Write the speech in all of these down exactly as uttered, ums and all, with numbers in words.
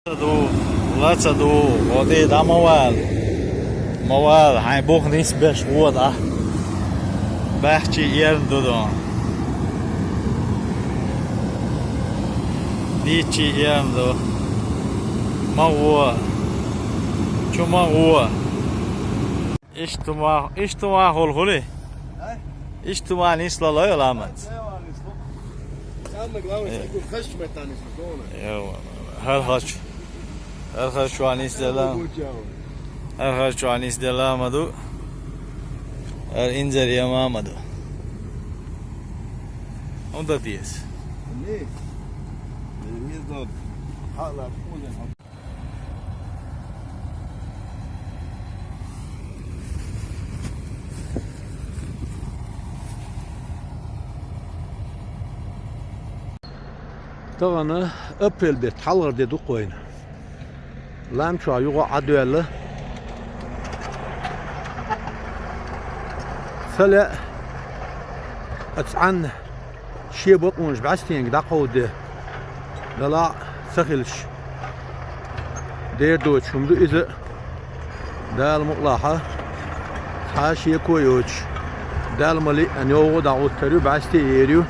Ду, лаца ду, гӀо де дӀа ма вала. Ма вала, хьайн бух нисбеш гӀо дӀа. Баьхчи эрна ду дон. Дийчи эрна ду. Ма гӀо. Чу ма гӀо. Иштта ма, иштта ма хул хули? А? Иштта ма нисла лой ламац. Самое главное, э, что хаш метанис, что он. Йо, хар хач. Хар хач чуанис дела. Хар хач чуанис дела маду. Хар инзер яма маду. Онда диес. Не. Не, не знал. Хала, кузен. Тахана апрель бетта хьалхара де ду-кх вайна. Лам чохь юха Ӏа доьлла. Ца лаьа, а цхьанна шен бакъонаш бӀаьстенга дӀакховдаде, делахь а ца хилча, дера доцуш хӀума ду иза. Дала мукъалахь, цхьа а шеко а йоцуш, Далла ма лиъна йовха а дӀагӀуттар ю, бӀаьсте а ер ю.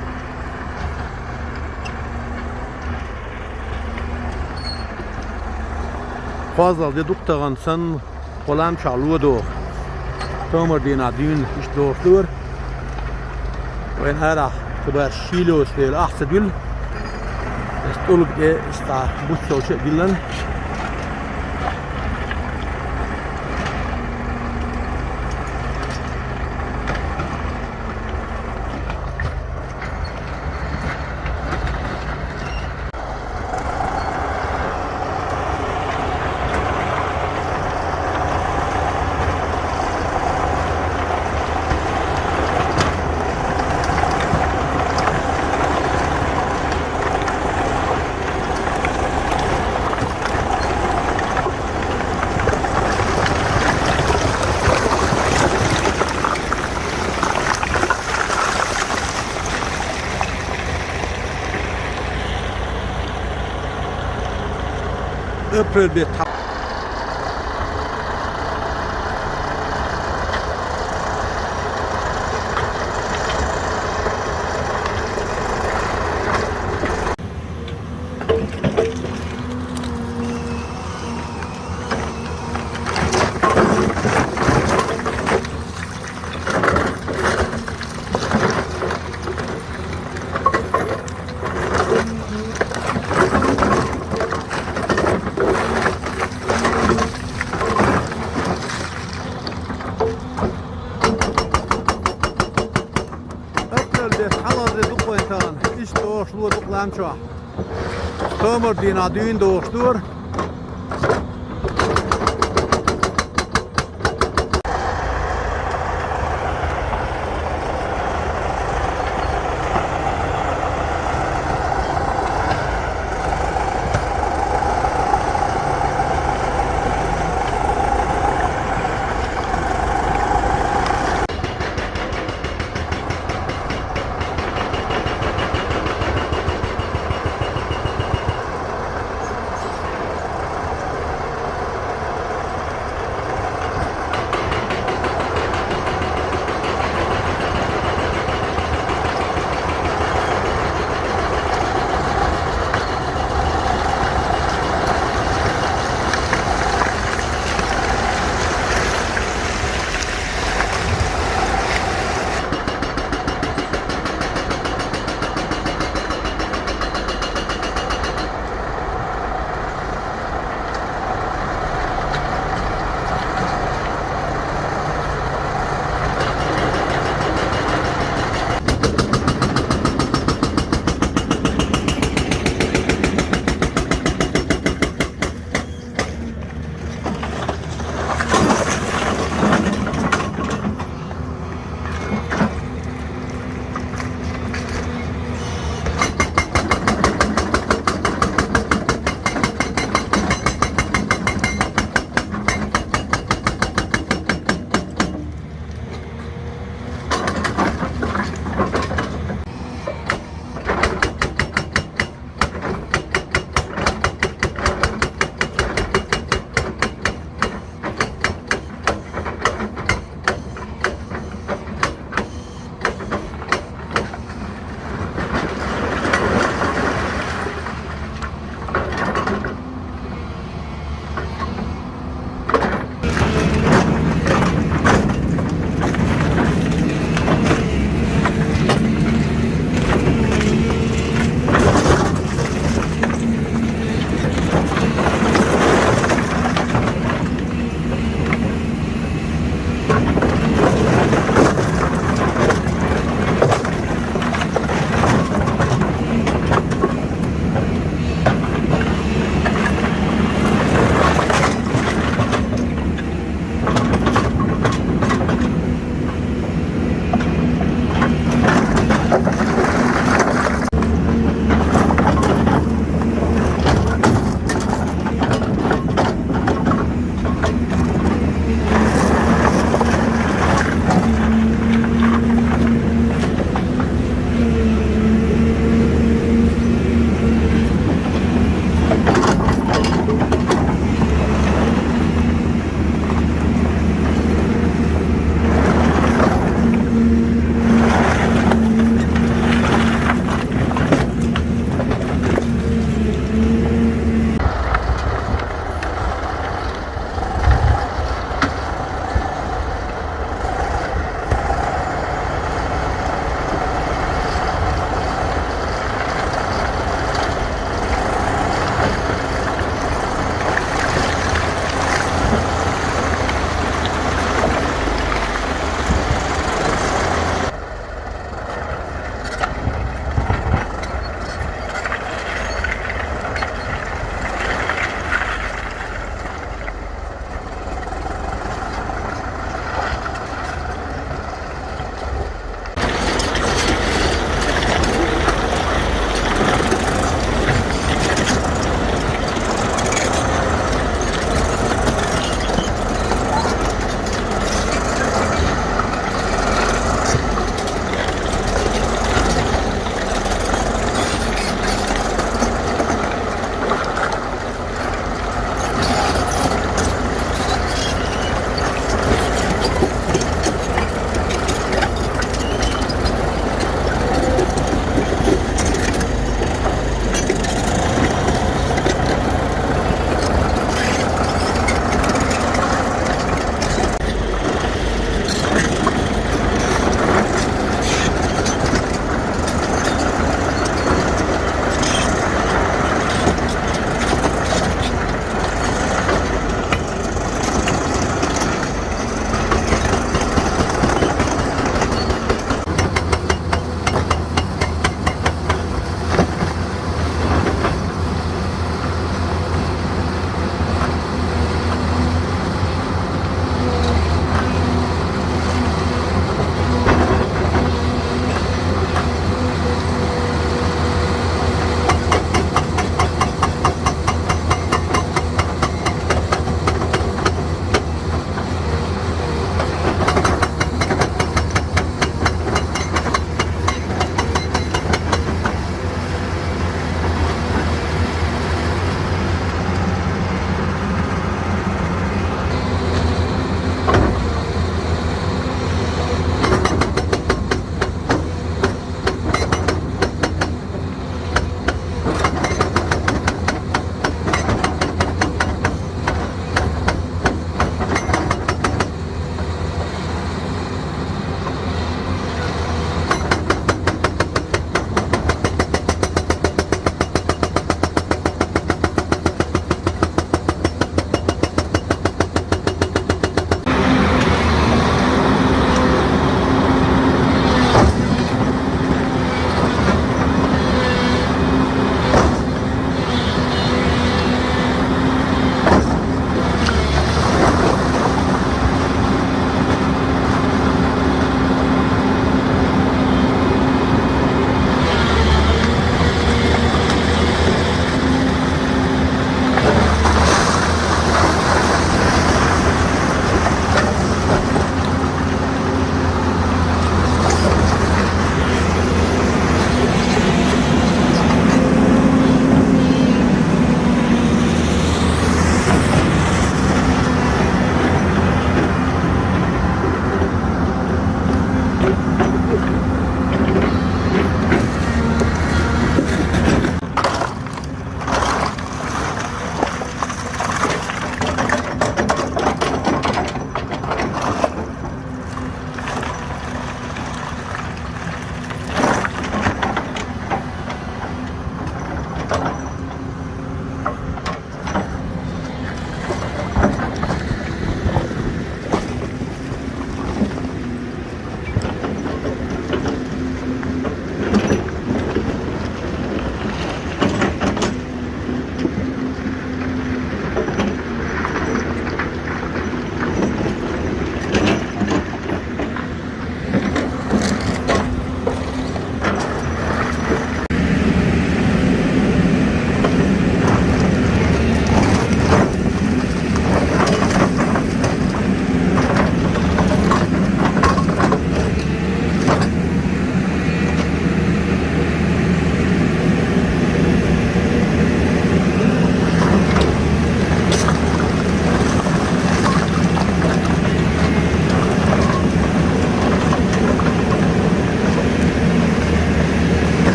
КхозлагӀа де ду-кх тахана санна, кху лам чохь ло доху. Томар дийнахь дуьйна иштта дохуш дара. Вайн арахь кхибарш шийла йоцу дела ахь ца дуьллу. Аса тӀулга тӀе иштта буц йолчу а диллина. Апрель бетта. Апрель бетта хьалхара де ду-кх вайна тахана. Иштта дохуш ло ду-кх лам чохь. Томар дийнахь дуьйна дохуш дара.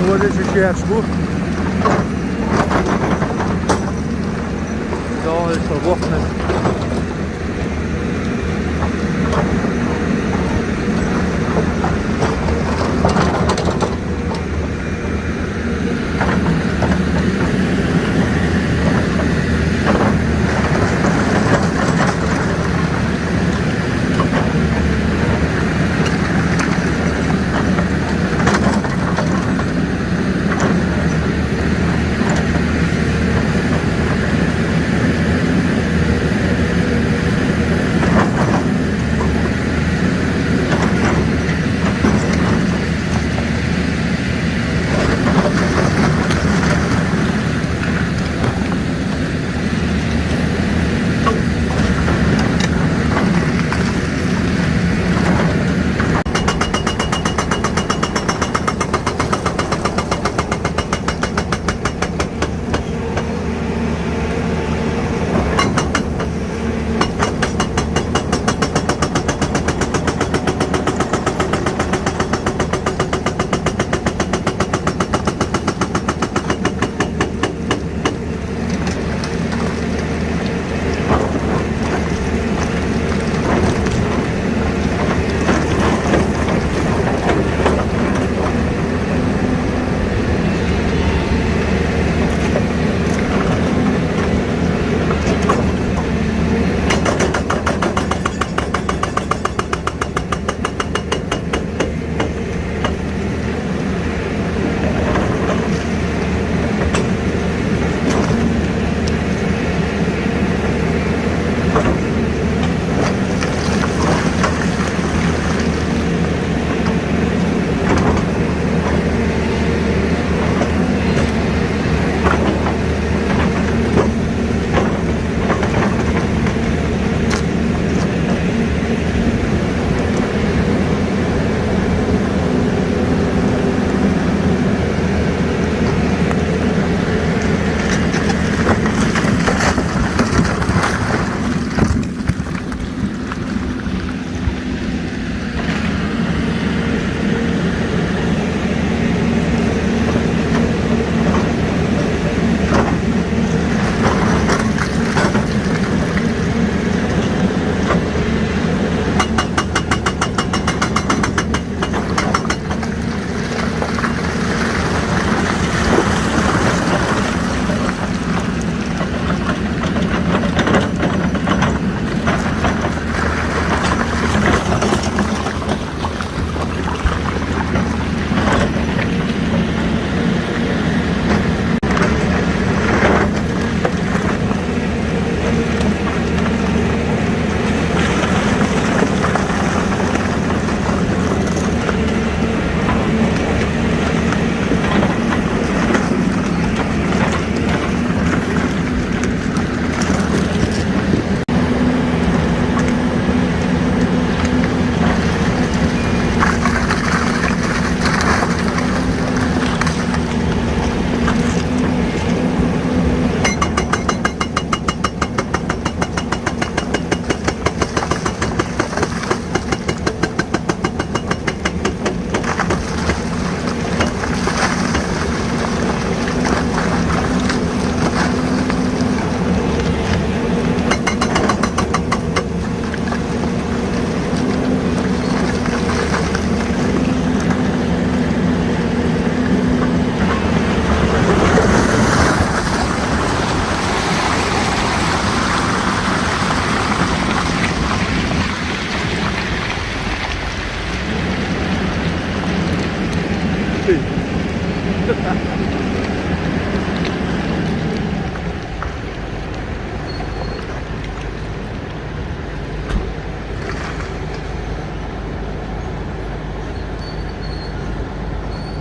Wurde sich jetzt gut. So, ist verworfen.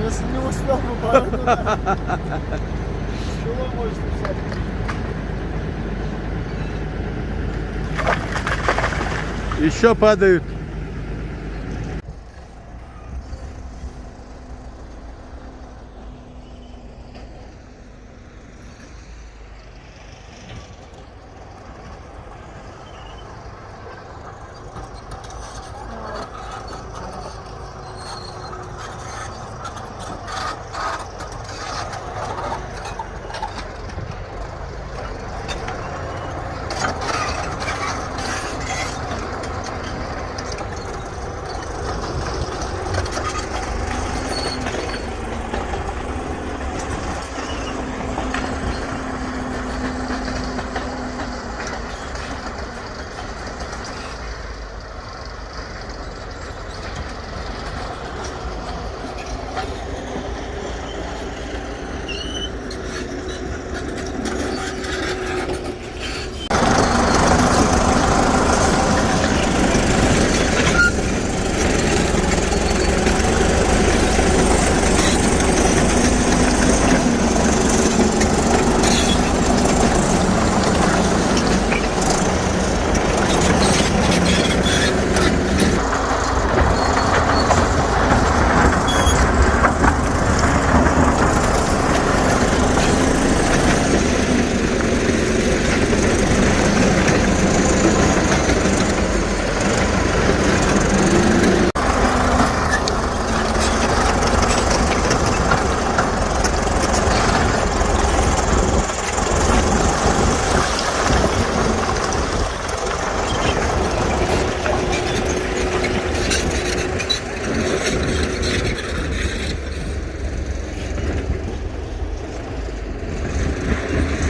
Если не успел бы поймать, то да. Чего можно взять? Еще падают.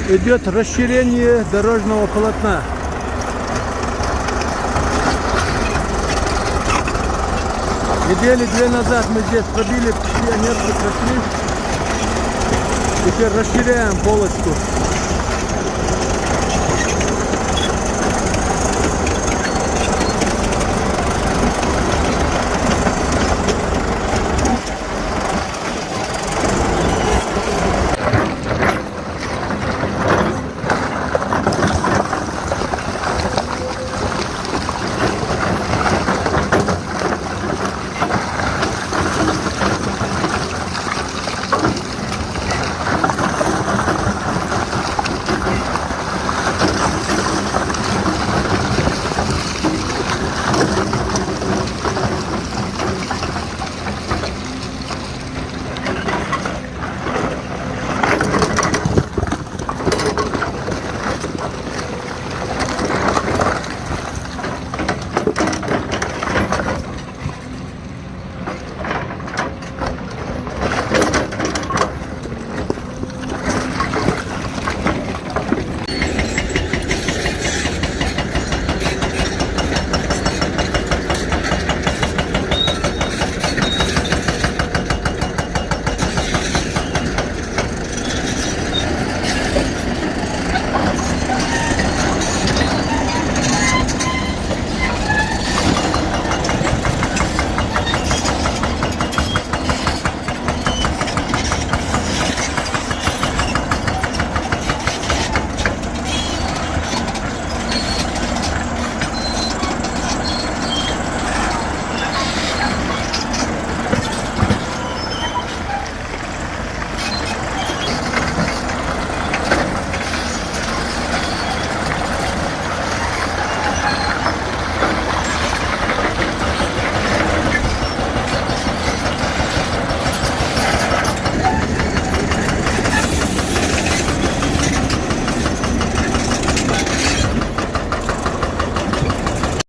Идет расширение дорожного полотна. Недели две назад мы здесь пробили, пионерки прошли. Теперь расширяем полочку.